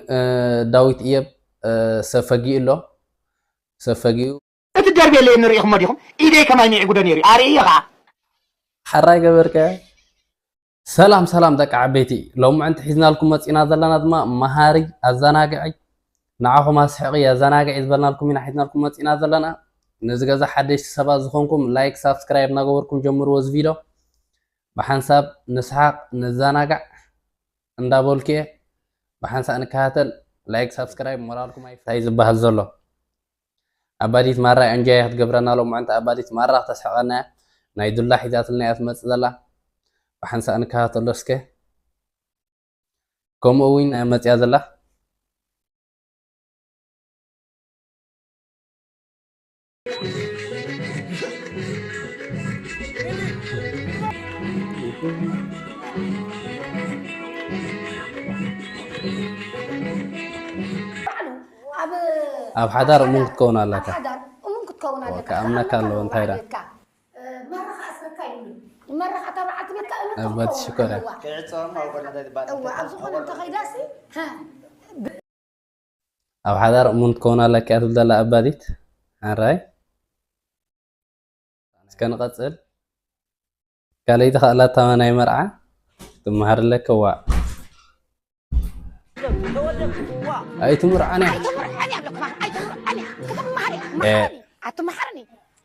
እ፣ ዳዊት እየብ፣ እ፣ ሰብ ፈጊኡ ኣሎ። ሰብ ፈጊኡ። እቲ ደርቤለይ ንርኢኹሞ ዲኹም? ኢደይ ከማይ ሚዕጉዶ ነይሩ። ኣርእዮ ኸዓ። ሓራይ ገበርከ። ሰላም ሰላም ደቂ ዓበይቲ፣ ሎምዕንቲ ሒዝናልኩም መፂና ዘለና ድማ መሃሪ፣ ኣዘናግዒ፣ ንዓኹም ኣስሕቒ፣ ኣዘናግዒ ዝበልናልኩም ኢና ሒዝናልኩም መፂና ዘለና። ነዚ ገዛ ሓደሽቲ ሰባት ዝኾንኩም ላይክ ሳብስክራይብ እናገበርኩም ጀምርዎ እዚ ቪድዮ። ብሓንሳብ ንስሓቕ ንዘናጋዕ እንዳበልኩ እየ። ብሓንሳእ ንከታተል። ላይክ ሳብስክራይብ ሞራልኩም ኣይፍታይ ዝበሃል ዘሎ። ኣባዲት ማራ እንጃ እያ ክትገብረና ሎምዕንቲ። ኣባዲት ማራ ክተስሕቐና እያ። ናይ ዱላ ሒዛትልና እያ ትመጽእ ዘላ። ብሓንሳእ ንከታተሎ እስከ። ከምኡ እውን እያ መጽያ ዘላ። ኣብ ሓዳር እሙን ክትከውን ኣለካ። ኣብ ሓዳር እሙን ክትከውን ኣለካ። ክኣምነካ ኣለዎ። እንታይ ደኣ? መራ ከኣስረካ ይብሉ። መራ ከኣ እታ በዓልቲ ቤትካ እምነት ኣባቲ ክትከውን ሽኮር እያ። ኣለዋ። ክዕጸዎም ኣብ ጎድኒ እንታይ ትበሃል? እዋ፣ ኣብ ዝኾነ እንተኸይዳሲ፣ ሃ፣ ኣብ ሓዳር እሙን ክትከውን ኣለካ እያ ትብል ዘላ ኣባዲት። ሓራይ። እስከ ንቐጽል። ካልኣይቲ ከኣ ላታ ናይ መርዓ ትመሃር ኣለካ። ዋእ። ኣይትምርዓን እያ። ኣይትምርዓን እያ ብለኩም፣ ኣይትምርዓን እያ። ክትመሃር እያ። እ። መሃር እያ። ኣትመሃርኒ።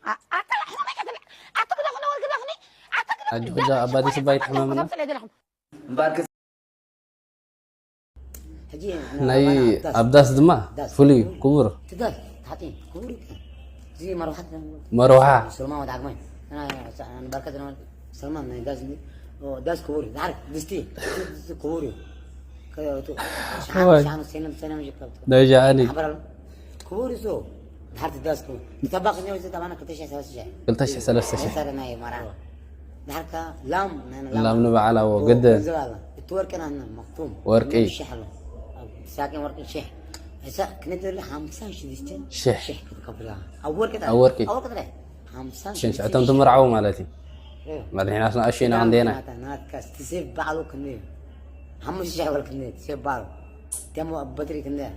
ኣ-፣ ኣታ ኣሕዋት ኣይከትብዕ። ኣታ ግደፉኒ፣ ወር ግደፉኒ። ኣታ ግደፉኒ። ኣጆኹ እዛ ኣባዲት እባ ኣይትሕመምና። እምበር ናይ ኣብ ዳስ ድማ ዳስ ፍሉይ ክቡር። ትዳስ ሓፂን ክቡር እዩ። እዚ መርዋሓት መርዋሓ። ሰልማ ወደ ዓግማይ። ኣና በርከት ነው። ሰልማ ናይ ዳስ ዳስ ክቡር እዩ። ዳር ድስቲ ድስቲ ክቡር እዩ። ከቱ ሻኑ ሻኑ ሰነም ሰነም ይከብቱ። ናይ ጃኒ። ሓበራሉ። ክቡር እዩ። ዳር ትዳስ ክቡር። ተባክ ነው። እዚ ተባና ክልተ ሺሕ ሰለስተ ሺሕ። ክልተ ሺሕ ሰለስተ ሺሕ። ሰረ ናይ መራ። ዳርካ ላም ናይ ላም ንበዓላዎ ግድን። ገንዘብ ኣላ። እቲ ወርቅና እና መክቱም ወርቂ። ሺሕ ኣሎ። ኣብ ሳቄ ወርቂ ሺሕ። እሳ ክነደለ ሓምሳ ሽዱሽተ ሽሕ። ሽሕ ክትከፍላ። ኣብ ወርቂ ጥራይ። ኣብ ወርቂ። ኣብ ወርቂ ጥራይ። ሓምሳ ሽዱሽተ ሽሕ። ሽንሽዕቶም ትምርዓው ማለት እዩ። እ። መድሒናስ ንኣሽና ክንደና? ናታ፣ ናትካ፣ እቲ ሴፍ ባዕሉ ክንደይ እዩ? ሓሙሽተ ሽሕ ወርቂ ክንደይ? እቲ ሴፍ ባዕሉ። ደሞ ኣብ በትሪ ክንደይ?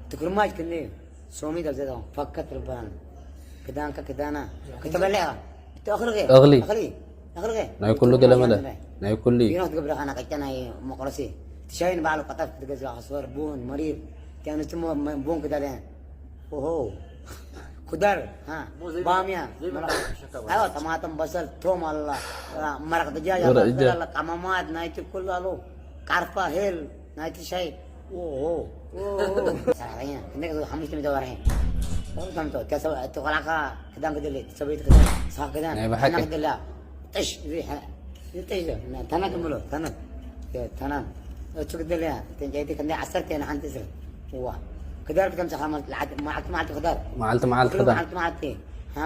እቲ ኩርማጅ ክንደይ እዩ? ሶሚት ኣብ ዘተኹም ፈከት ርባን። ክዳንካ ክዳና። ክተበልዕ ኢኻ። እቲ እኽሊ ኸ? እኽሊ። እኽሊ። እኽሊ ኸ? ናይ ኩሉ ገለመለ። ናይ ኩሉ እዩ። ቢኖ ክትገብር ኢኻ፣ ናቀጫ ናይ መቁረሲ። እቲ ሻሂ ንባዕሉ ቀጠፍ ክትገዝእ ኢኻ፣ ስወር፣ ቡን፣ መሪር። እቲ ኣንስቲ ሞ-፣ መ-፣ ቡን ክዳልያን። ኦሆ። ኩዳር፣ ሃ፣ ባምያ። ኣዎ፣ ጠማጥም፣ በሰል፣ ቶም ኣላ። መረቕ ደጃጅ ኣላ፣ ወረጃ። ኣላ፣ ቀመማት፣ ናይቲ ኩሉ ኣሎ። ቃርፋ፣ ሄል፣ ናይቲ ሻሂ። ኦሆ። ሰራሕተኛ፣ ክንደይ ክብሉ፣ ሓሙሽተ ሚእቲ ወርሒ። ከምቶ፣ እቲ ሰብ-፣ እቲ ቆልዓኻ ክዳን ክደሊ፣ እቲ ሰበይቲ ክዳን፣ ንስኻ ክዳን፣ ናይ ብሓቂ። ሓና ክደላ። ጥሽ፣ እዚ ሓ-፣ እዚ ጥሽ ዶ? ና-፣ ታና ክምሎ፣ ታና። የ-፣ ታና። እሱ ክደልያ፣ እቲ ዕንጨይቲ ክንደይ ዓሰርተ እያ ንሓንቲ እዝሪ። እዋ። ክዳር ክተምጽኻ ማለት፣ ለዓድ-፣ መዓልቲ መዓልቲ ክዳር። መዓልቲ መዓልቲ ክዳር። መዓልቲ መዓልቲ። ሃ።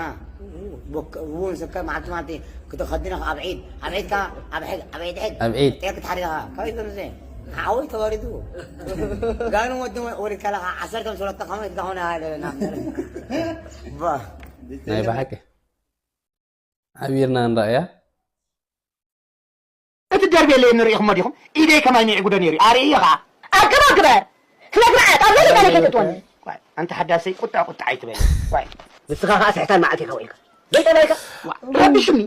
ቦክ-፣ እውን ስከ መዓልቲ መዓልቲ ክትኸድነ ኣብ ዒድ። ኣብ ዒድ ከኣ ኣብ ሕድ-፣ ኣብ ዒድ ሕድ። ኣብ ዒድ። ጤል ክትሓርድ ኢኻ። ካበይ ከምዚ? ሓወይ ተዋሪዱ። ጋኑ ወዲ ወሪድካ ለኻ ዓሰርተ ምስ ወለድካ ከመይ ትጋኾነ ሃለ ናብ ባ። ናይ ብሓቂ። ሓቢርና ንረኣያ። እቲ ደርቤለይ ንርኢኹሞ ዲኹም? ኢደይ ከማይ ሚዕጉዶ ነይሩ። ኣርእዮ ኸዓ። ኣብ ገባ ግበር። ስነ ስርዓት፣ ኣብ ዘርኢ ቃል ከይትእትወኒ። ዋይ፣ ኣንቲ ሓዳሰይ ቁጥዕ ቁጥዕ ኣይትበል። ዋይ። ንስኻ ኸዓ ስሕታን መዓልቲ ኢኻ ውዒልካ። ዘይጠባይካ? ዋ፣ ረቢሹኒ።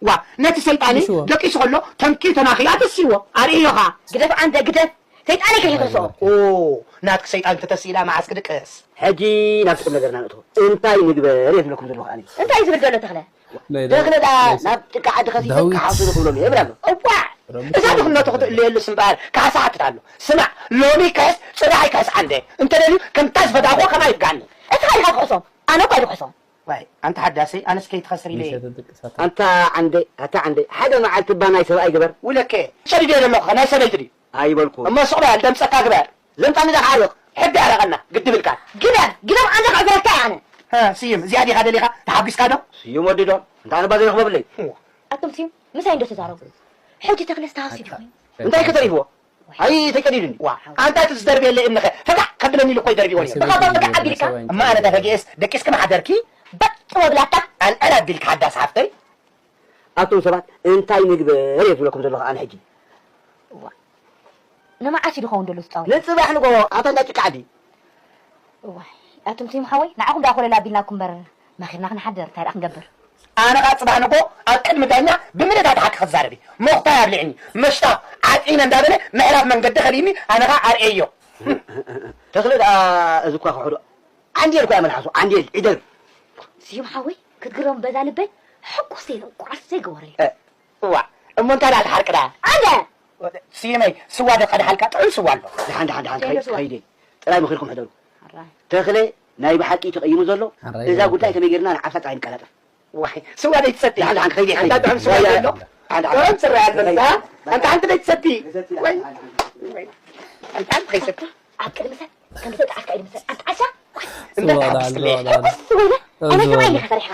ዋ፣ ነቲ ሰይጣን ንስዎ። ደቂሱ ከሎ ተንኪዩ ተናኺዩ ኣተሲዎ። ኣርእዮ ኸዓ። ግደፍ ኣንተ፣ ግደፍ። ሰይጣን ኢኻ ክትርስኦ። ኦ፣ ናትኪ ሰይጣን ተተሲእላ መዓስ ክድቅስ? ሕጂ ናብቲ ቁም ነገርና ንእትዎ። እንታይ ንግበር እየ ዝብለኩም ዘለኹ ኣነ። እንታይ ዝብል ዘሎ ተኽለ? ናይ ዳዊት ተኽለ ደኣ ናይ ናብ ጥቃ ዓዲ ኸሲሰ ዳዊት። ክሓስሉ ክብሎም እየ እብል ኣሎ። እዋዕ! ረቢሽ እዛ ድኽነቱ ክትእለየሉስ እምበኣር ካሕሳ ሓትት ኣሎ። ስማዕ፣ ሎሚ ይክሕስ፣ ጽባሕ ኣይክሕስ ዓንደ። እንተደልዩ ከምታ ዝፈታእኽዎ ከማይ ይፍጋኒ። እስኻ ኢኻ ትኽሕሶም፣ ኣነ እኳ ኣይድኽሶም። ዋይ፣ ኣንታ ሓዳሰይ፣ ኣነስ ከይትኸስር ኢለ እየ። ምሸት ድቅሳት። ኣንታ ዓንደ፣ ኣታ ዓንደ፣ ሓደ መዓልቲ እባ ናይ ሰብኣይ ግበር። ውለከ፣ ሰዲደ ዘለኹ ናይ ሰበይቲ ድዩ? ኣይበልኩ። እሞ ስቕ በል፣ ደምጸካ ግበር። ለምጣኒ ዳ ክዓርቕ። ሕጊ ኣረቐና፣ ግድብ ኢልካ። ግበር፣ ግበር፣ ኣነ ክዕብረልካ እየ ኣነ። ሃ፣ ስዩም፣ እዚኣ ዲኻ ደሊኻ? ተሓጒስካ ዶ? ስዩም ወዲ ዶ? እንታይ ኣነ ባዘይ ረኽበብለይ? እዋ። ኣቱም ስዩም፣ ምሳይ እንዶ ተዛረቡ። ሕጂ ተኽለስ ተሃሲቡ ይኾን? እንታይ ከተሪፍዎ? ኣይ፣ ተቀዲዱኒ። ዋ፣ ኣንታ እቲ ዝደርብየለይ እምኒ ኸ ፈታዕ ከብለኒ ኢሉ እኮ ይደርብዎ ነይሩ። ተኻባ ፈታዕ ኣቢልካ? እማ ኣነ ተፈጊኤስ ደቂስኪ ምሓደርኪ? በጥ ወብላታ ኣንዕር ኣቢልካ ሓዳስ ሓፍተይ። ኣቱም ሰባት፣ እንታይ ንግበር እየ ዝብለኩም ዘለኹ ኣነ ሕጂ? እዋ። ንመዓስ እዩ ዝኸውን ዘሎ ዝጻወት? ንጽባሕ ንጎ ኣታ እንዳ ጭቃ ዓዲ። እዋይ ኣቱም ስዩም ሓወይ ንዓኹም ደኣ ኮለል ኣቢልናኩም እምበር መኺርና ክንሓድር እንታይ ደኣ ክንገብር? ኣነ ኸዓ ጽባሕ ንጎ ኣብ ቅድሚ ዳኛ ብምልእታ ሓቂ ክዛረብ እየ። ሞኽታይ ኣብሊዕኒ፣ መሽታ ዓጺነ እንዳበለ ምዕራፍ መንገዲ ከሊኒ ኣነ ኸዓ ኣርእየዮ። ተኽለ ደኣ እዚ እኳ ክሕዶ ዓንዴል እኳ እያ መልሓሱ፣ ዓንዴል ዒደር። ስዩም ሓወይ ክትግረም በዛ ልበይ ሕጉስ ዘይነ ቁዓስ ዘይገበረለይ። እዋ እሞ እንታይ ደኣ ትሓርቂ ደኣ? ኣነ ስዩመይ ስዋ ዶ ቀድሓልካ ጥዑም ስዋ ኣሎ። ደሓን ደሓን ደሓን ከይደ ስዋ። ከይደ ጥራይ ምኽርኩም ሕደሩ። ሕራይ ተኽለ ናይ ብሓቂ ተቐይሙ ዘሎ ሕራይ እዛ ይበል። ጉዳይ ከመይ ጌርና ንዓብሳ ጥራይ ንቀላጠፍ። ዋይ ስዋ ዘይትሰቲ ደሓን ደሓን ከይደ ኣንታ ጥዑም ስዋ ኣሎ። ኣንታ ጥዑም ስዋ ኣሎ። ኣንታ ሓንቲ ዘይትሰቲ። ወይ ወይ ኣንታ ሓንቲ ከይሰቲ። ኣብ ቅድሚ ሰብ ከም ዝተጣዓስካ ኢሉ ምሰል ኣጣዓሳ እንዳ ስዋ ተዓስክለ ዳል ስዋ ዳል እሱ ወይለ ኣነ ሰብኣይ ኢኻ ፈሪሕካ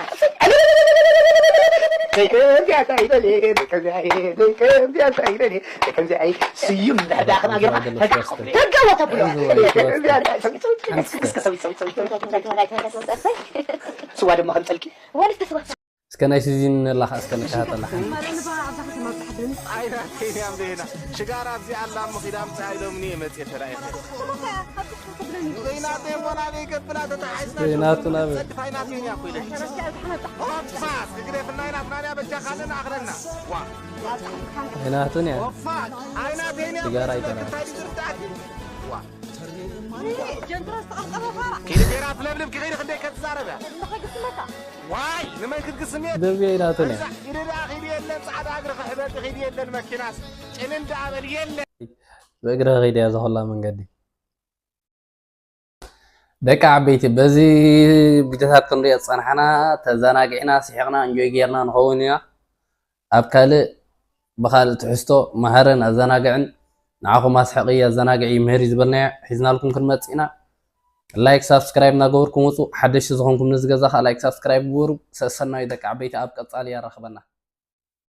ስዩም ንሕዳ ከማጌርካ ደገ ወተብሎ ስዋ ድማ ከምፀልኪ ወንስ ተስዋ እስከ ናይ ሲዚን ነላኻ እስከ ንከታተላ ሓንቲ ማለት ንባዕ ኣብዛ ከተማ ብዛሕ ድምፅ ኣይናተይን እያ ዘይና ሽጋራ ኣብዚኣ ኣላ እሞ ኺዳ ኣምፅኣ ኢሎምኒ እየ መፅየ ተራኢኸ ዘይናተይ እሞ ናበይ ከብላ ተተሓሒዝና ዘይናቱ ናበይ ፀድፍ ኣይናተይን እያ ኮይለ ኦፋት ክግደፍና ኣይናትና እያ በጃ ካልእ ንኣኽለና ዋ ዘይናቱን እያ ኦፋት ኣይናተይን እያ ሽጋራ ኣይተራእየን። እንታይ ዝርዳእኪ ዋ ጀንትሮ ዝተቐልቀለ ፋራ ኪዲ ገይራ ትለብልብ ክኸይዲ ክንደይ ከትዛረብ እያ ንኸግስመካ ዋይ ንመን ክትግስም እየ ደብየ ኢላቱን እያ እዛ ኢደ ደኣ ኺዲ የለን ፃዕዳ እግሪ ክሕበጥ ኺዲ የለን መኪናስ ጭንን ደኣ በል የለን ብእግሪ ከይደ እያ ዝኾላ መንገዲ ደቂ ዓበይቲ በዚ ቪድዮታት ክንሪኦ ዝፀናሕና ተዘናጊዕና ስሒቕና እንጆይ ጌርና ንኸውን ኢና ኣብ ካልእ ብኻልእ ትሕዝቶ መሃርን ኣዘናግዕን ንዓኹም ኣስሕቒ ኣዘናግዒ ምህሪ ዝበልናዮ ሒዝናልኩም ክንመፅእ ኢና ላይክ ሳብስክራይብ እናገበርኩም ውፁ ሓደሽቲ ዝኾንኩም ነዚ ገዛ ከዓ ላይክ ሳብስክራይብ ግበሩ ሰሰናዩ ደቂ ዓበይቲ ኣብ ቀፃሊ የራኽበና